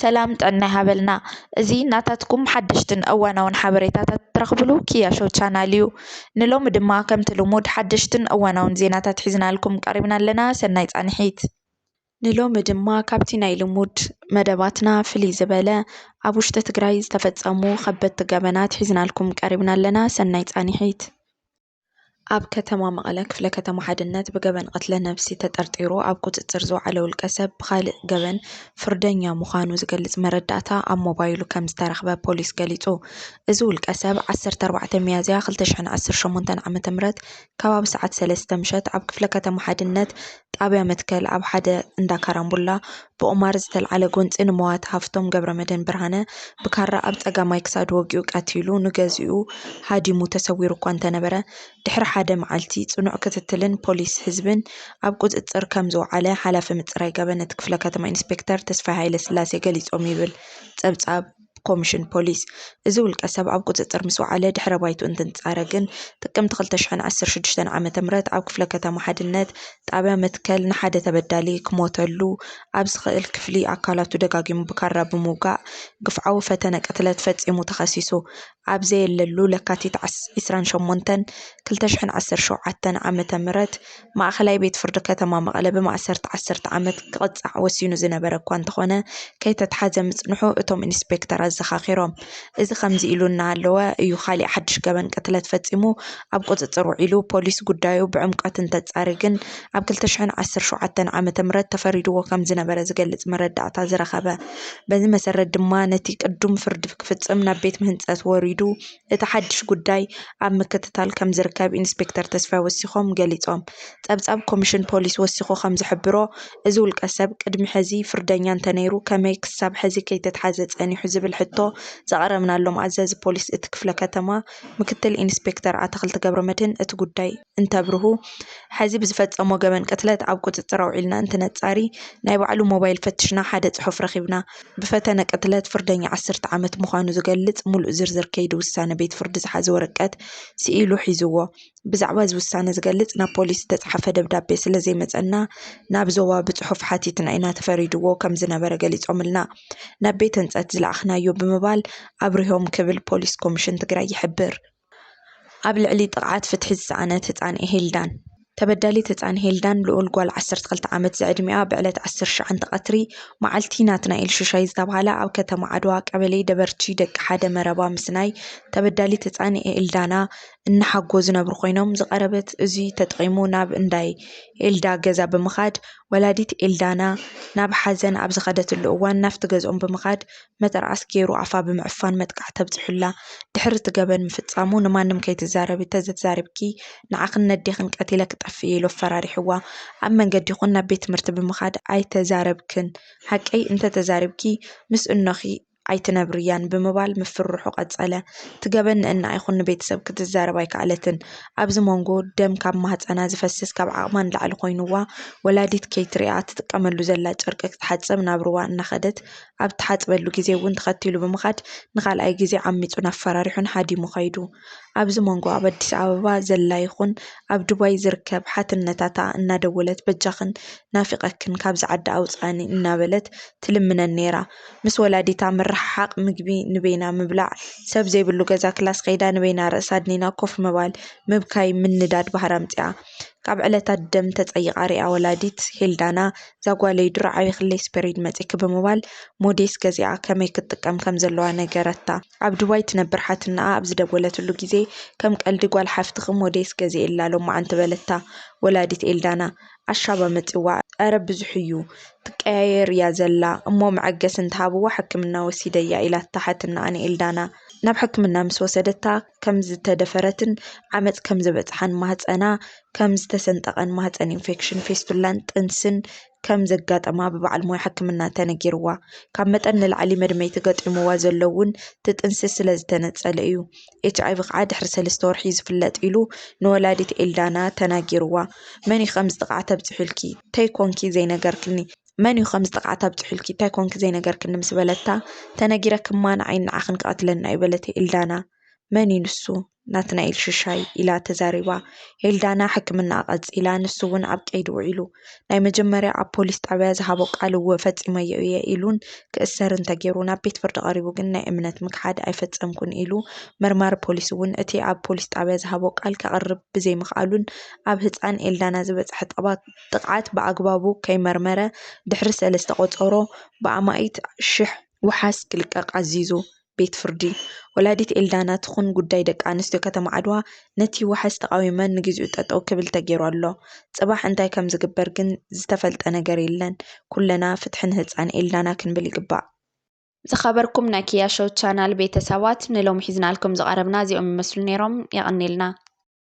ሰላም ጥዕና ይሃበልና። እዚ ናታትኩም ሓደሽትን እዋናውን ሓበሬታታት ትረኽብሉ ኪያ ሾው ቻናል እዩ። ንሎሚ ድማ ከምቲ ልሙድ ሓደሽትን እዋናውን ዜናታት ሒዝናልኩም ቀሪብና ኣለና። ሰናይ ጻንሒት። ንሎሚ ድማ ካብቲ ናይ ልሙድ መደባትና ፍልይ ዝበለ ኣብ ውሽጢ ትግራይ ዝተፈጸሙ ከበድቲ ገበናት ሒዝናልኩም ቀሪብና ኣለና። ሰናይ ጻንሒት። ኣብ ከተማ መቐለ ክፍለ ከተማ ሓድነት ብገበን ቅትለ ነብሲ ተጠርጢሩ ኣብ ቁፅፅር ዝወዓለ ውልቀ ሰብ ብኻሊእ ገበን ፍርደኛ ምዃኑ ዝገልፅ መረዳእታ ኣብ ሞባይሉ ከም ዝተረኽበ ፖሊስ ገሊፁ። እዚ ውልቀ ሰብ ዓሰርተ ኣርባዕተ ሚያዝያ ክልተ ሽሕን ዓሰርተ ሸሞንተን ዓመተ ምህረት ከባቢ ሰዓት ሰለስተ ምሸት ኣብ ክፍለ ከተማ ሓድነት ጣብያ መትከል ኣብ ሓደ እንዳ ካራምቡላ ብቁማር ዝተልዓለ ጎንፂ ንመዋቲ ሃፍቶም ገብረመድህን ብርሃነ ብካራ ኣብ ፀጋማይ ክሳዱ ወጊኡ ቀቲሉ ንገዝኡ ሃዲሙ ተሰዊሩ እኳ እንተነበረ፣ ድሕሪ ሓደ መዓልቲ ፅኑዕ ክትትልን ፖሊስ ህዝብን ኣብ ቁፅፅር ከም ዝወዓለ ሓላፊ ምፅራይ ገበን እቲ ክፍለ ከተማ ኢንስፔክተር ተስፋይ ሃይለስላሴ ገሊፆም ይብል ፀብፃብ ኮሚሽን ፖሊስ። እዚ ውልቀ ሰብ ኣብ ቁፅፅር ምስ ወዓለ ድሕረ ባይትኡ እንትንፃረ ግን ጥቅምቲ ክልተ ሽሕን ዓሰርተ ሽዱሽተን ዓመተ ምህረት ኣብ ክፍለ ከተማ ሓድነት ጣብያ መትከል ንሓደ ተበዳሊ ክሞተሉ ኣብ ዝኽእል ክፍሊ ኣካላቱ ደጋጊሙ ብካራ ብምውጋእ ግፍዓዊ ፈተነ ቅትለት ፈፂሙ ተኸሲሱ። ኣብ ዘየለሉ ለካቲት ዓስ-፣ ዕስራን ሸሞንተን ክልተ ሽሕን ዓሰርተ ሸውዓተን ዓመተ ምህረት ማእኸላይ ቤት ፍርዲ ከተማ መቐለ ብማእሰርቲ ዓሰርተ ዓመት ክቕፃዕ ወሲኑ ዝነበረ እኳ እንተኾነ፣ ከይተትሓዘ ምፅንሑ እቶም ኢንስፔክተር ኣዘኻኺሮም። እዚ ከምዚ ኢሉ እናሃለወ እዩ ካሊእ ሓድሽ ገበን ቅትለት ፈፂሙ ኣብ ቁፅፅር ውዒሉ። ፖሊስ ጉዳዩ ብዕምቀት እንተፃሪ ግን ኣብ ክልተ ሽሕን ዓሰርተ ሸውዓተን ዓመተ ምህረት ተፈሪድዎ ከም ዝነበረ ዝገልፅ መረዳእታ ዝረኸበ። በዚ መሰረት ድማ ነቲ ቅዱም ፍርዲ ክፍፅም ናብ ቤት ምህንፀት ወሪዱ። እቲ ሓድሽ ጉዳይ ኣብ ምክትታል ከም ዝርከብ ኢንስፔክተር ተስፋይ ወሲኾም ገሊፆም። ፀብፃብ ኮሚሽን ፖሊስ ወሲኹ ከም ዝሕብሮ፣ እዚ ውልቀ ሰብ ቅድሚ ሕዚ ፍርደኛ እንተነይሩ ከመይ ክሳብ ሕዚ ከይተትሓዘ ፀኒሑ ዝብል ሕቶ ዘቕረብናሎም ኣዛዚ ፖሊስ እቲ ክፍለ ከተማ ምክትል ኢንስፔክተር ኣታኽልቲ ገብረመድህን እቲ ጉዳይ እንተብርሁ፣ ሕዚ ብዝፈጸሞ ገበን ቅትለት ኣብ ቁጽጽር ኣውዒልና እንትነጻሪ፣ ናይ ባዕሉ ሞባይል ፈትሽና ሓደ ጽሑፍ ረኺብና። ብፈተነ ቅትለት ፍርደኛ ዓሰርተ ዓመት ምዃኑ ዝገልጽ ሙሉእ ዝርዝር ከይዲ ውሳነ ቤት ፍርዲ ዝሓዘ ወረቀት ስኢሉ ሒዝዎ። ብዛዕባ እዚ ውሳነ ዝገልጽ ናብ ፖሊስ ዝተጻሕፈ ደብዳቤ ስለ ዘይመጸና፣ ናብ ዞባ ብጽሑፍ ሓቲትና ኢና ተፈሪድዎ ከም ዝነበረ ገሊጾምልና። ናብ ቤት ህንጸት ዝለኣኽናዮ ብምባል ኣብሪሆም ክብል ፖሊስ ኮሚሽን ትግራይ ይሕብር። ኣብ ልዕሊ ጥቕዓት ፍትሒ ዝሰኣነት ህጻን ኤሄልዳን። ተበዳሊት ህጻን ሄልዳን ልኡል ጓል ዓሰርተ ክልተ ዓመት ዝዕድሚኣ ብዕለት ዓሰርተ ትሽዓተ ቀትሪ መዓልቲ ናትናኤል ሽሻይ ዝተባህለ ኣብ ከተማ ዓድዋ ቀበሌ ደበርቺ ደቂ ሓደ መረባ ምስናይ ተበዳሊት ህጻን ኤልዳና እናሓጎ ዝነብሩ ኮይኖም ዝቐረበት እዚ ተጠቒሙ ናብ እንዳይ ኤልዳ ገዛ ብምኻድ ወላዲት ኤልዳና ናብ ሓዘን ኣብ ዝኸደትሉ እዋን ናብቲ ገዝኦም ብምኻድ መተርኣስ ገይሩ ኣፋ ብምዕፋን መጥቃዕቲ ኣብጺሑላ። ድሕሪ እቲ ገበን ምፍጻሙ ንማንም ከይትዛረቢ፣ ተዘተዛሪብኪ ንዓኽን ነዴኽን ቀቲለ ክጠፍእ እየ ኢሉ ኣፈራሪሕዋ። ኣብ መንገዲ ይኹን ናብ ቤት ትምህርቲ ብምኻድ ኣይተዛረብክን፣ ሓቀይ እንተተዛሪብኪ ምስ እኖኺ ኣይትነብርያን ብምባል ምፍርርሑ ቀጸለ። እቲ ገበን ንእና ኣይኹን ንቤተሰብ ክትዛረብ ኣይከኣለትን። ኣብዚ መንጎ ደም ካብ ማህጸና ዝፈስስ ካብ ዓቕማ ንላዕሊ ኮይንዋ ወላዲት ከይትሪኣ ትጥቀመሉ ዘላ ጨርቂ ክትሓጽብ ናብ ሩባ እናኸደት ኣብ ትሓጽበሉ ግዜ እውን ተኸቲሉ ብምኻድ ንኻልኣይ ግዜ ዓሚጹን ኣፈራሪሑን ሃዲሙ ከይዱ። ኣብዚ መንጎ ኣብ ኣዲስ ኣበባ ዘላ ይኹን ኣብ ዱባይ ዝርከብ ሓትነታታ እናደወለት በጃኽን ናፊቐክን ካብዚ ዓዲ ኣውፅኣኒ እናበለት ትልምነን ነይራ። ምስ ወላዲታ ምርሕሓቕ፣ ምግቢ ንበይና ምብላዕ፣ ሰብ ዘይብሉ ገዛ ክላስ ከይዳ ንበይና ርእሳ ኣድኒና ኮፍ ምባል፣ ምብካይ፣ ምንዳድ ባህሪ ኣምፂኣ። ካብ ዕለታት ደም ተፀይቓ ሪኣ ወላዲት ሄልዳና፣ "እዛ ጓለይ ድሮ ዓቢኽለይ ስፔሪድ መፂኪ" ብምባል ሞዴስ ገዚኣ ከመይ ክትጥቀም ከም ዘለዋ ነገረታ። ኣብ ዱባይ ትነብር ሓትናኣ ኣብ ዝደወለትሉ ግዜ ከም ቀልዲ "ጓል ሓፍትኺ ሞዴስ ገዚኤላ ሎማዓንቲ" በለታ ወላዲት ኤልዳና። ኣሻባ መጺዋ፣ "ኧረ ብዙሕ እዩ፣ ትቀያየር እያ ዘላ፣ እሞ መዐገሲ እንተሃብዋ ሕክምና ወሲደያ" ኢላታ ሓትናኣ ንኤልዳና። ናብ ሕክምና ምስ ወሰደታ ከም ዝተደፈረትን ዓመጽ ከም ዝበጽሓን ማህጸና ከም ዝተሰንጠቐን ማህጸን ኢንፌክሽን ፌስቱላን ጥንስን ከም ዘጋጠማ ብበዓል ሞያ ሕክምና ተነጊርዋ። ካብ መጠን ንላዕሊ መድመይቲ ገጢምዋ ዘሎ እውን እቲ ጥንሲ ስለ ዝተነጸለ እዩ። ኤች ኣይ ቪ ከዓ ድሕሪ ሰለስተ ወርሒ እዩ ዝፍለጥ ኢሉ ንወላዲት ኤልዳና ተናጊርዋ። መን እዩ ከምዚ ጥቕዓት ኣብፂሑልኪ? እንታይ ኮንኪ ዘይነገርክኒ? መን እዩ ከምዚ ጥቕዓት ኣብፂሑልኪ? እንታይ ኮንኪ ዘይነገርክኒ? ምስ በለታ፣ "ተነጊረክማ ንዓይን ንዓኽን ክቐትለና እዩ" በለት ኤልዳና። "መን እዩ ንሱ?" ናትናኤል ሽሻይ ኢላ ተዛሪባ። ኤልዳና ሕክምና ቀጺላ፣ ንሱ እውን ኣብ ቀይዲ ውዒሉ። ናይ መጀመርያ ኣብ ፖሊስ ጣብያ ዝሃቦ ቃል እወ ፈጺመዮ እየ ኢሉን ክእሰር እንተገይሩ ናብ ቤት ፍርዲ ቀሪቡ ግን ናይ እምነት ምክሓድ ኣይፈጸምኩን ኢሉ። መርማሪ ፖሊስ እውን እቲ ኣብ ፖሊስ ጣብያ ዝሃቦ ቃል ከቕርብ ብዘይምኽኣሉን ኣብ ህጻን ኤልዳና ዝበጽሐ ጠባ- ጥቕዓት ብኣግባቡ ከይመርመረ ድሕሪ ሰለስተ ቆጸሮ ብኣማኢት ሽሕ ወሓስ ክልቀቕ ኣዚዙ። ቤት ፍርዲ። ወላዲት ኤልዳና ትኹን ጉዳይ ደቂ ኣንስትዮ ከተማ ዓድዋ ነቲ ዋሕስ ተቓዊመን ንግዚኡ ጠጠው ክብል ተገይሩ ኣሎ። ጽባሕ እንታይ ከም ዝግበር ግን ዝተፈልጠ ነገር የለን። ኩለና ፍትሒ ንህጻን ኤልዳና ክንብል ይግባእ። ዝኸበርኩም ናይ ኪያ ሾው ቻናል ቤተሰባት፣ ንሎሚ ሒዝናልኩም ዝቐረብና እዚኦም ይመስሉ ነይሮም። የቐኔልና።